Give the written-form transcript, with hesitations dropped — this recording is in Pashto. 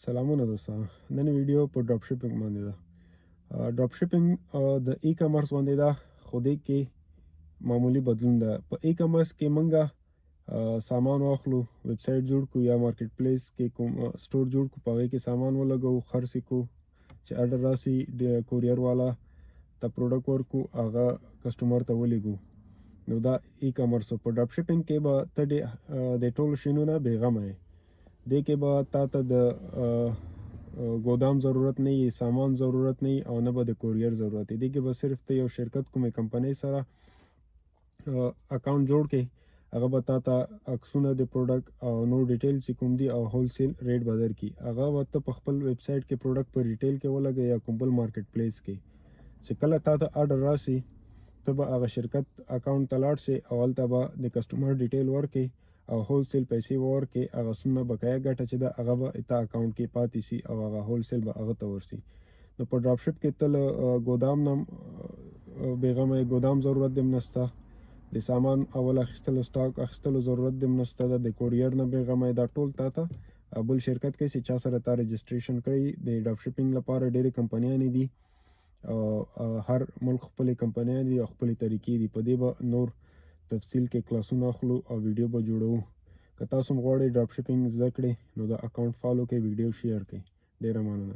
سلامونه دوستانو، نن ویډیو په ډراپ شپینګ باندې ده. ډراپ شپینګ د ای کامرس باندې ده، خو دې کې معمولی بدلون ده. په ای کامرس کې مونږه سامان واخلو، ویب سایټ جوړ کو یا مارکیټ پلیس کې کوم سٹور جوړ کو، په هغې کې سامان ولګو، خرڅ کو، چې ارډر راسي د کوریر والا ته پروډکټ ورکو، هغه کسټمر ته ولیږو. نو دا ای کامرس. په ډراپ شپینګ کې به ته د ټولو شیانو نه بېغمه یې. دې کې به تا ته د ګودام ضرورت نه وي، سامان ضرورت نه وي او نه به د کوریر ضرورت وي. دې کې به صرف ته یو شرکت، کومې کمپنۍ سره اکاونټ جوړ کړې، هغه به تا ته عکسونه د پروډکټ او نور ډیټیل چې کوم دي او هول سیل ریټ به درکړي. هغه به ته په خپل ویب سایټ کې پروډکټ په ریټیل کې ولګوې یا کوم بل مارکیټ پلیس کې. چې کله تا ته ارډر راسي، ته به هغه شرکت اکاونټ ته لاړ شې او هلته به د کسټمر ډیټیل ورکړې او هول سیل پیسې به ورکړې. هغه څومره بقایا ګټه چې ده، هغه به تا اکاونټ کې پاتې سي او هغه هول سیل به هغه ته ورسي. نو په ډراپ شپ کې ته له ګودام نه بېغمه یې، ګودام ضرورت دې هم نسته، د سامان اول اخیستلو، سټاک اخیستلو ضرورت دې هم نسته ده، د کوریر نه بېغمه یې. دا ټول تا ته بل شرکت کوي چې چا سره تا رجسټریشن کړی. د ډراپ شپینګ لپاره ډېرې کمپنیانې دي او هر ملک خپلې کمپنیانې دي او خپلې طریقې دي. په دې به نور تفصیل کې کلاسونه اخلو او ویډیو به جوړوو. که تاسو هم غواړئ ډراپ شپینګ زده کړئ، نو د اکاونټ فالو کړئ، ویډیو شیر کړئ. ډېره مننه.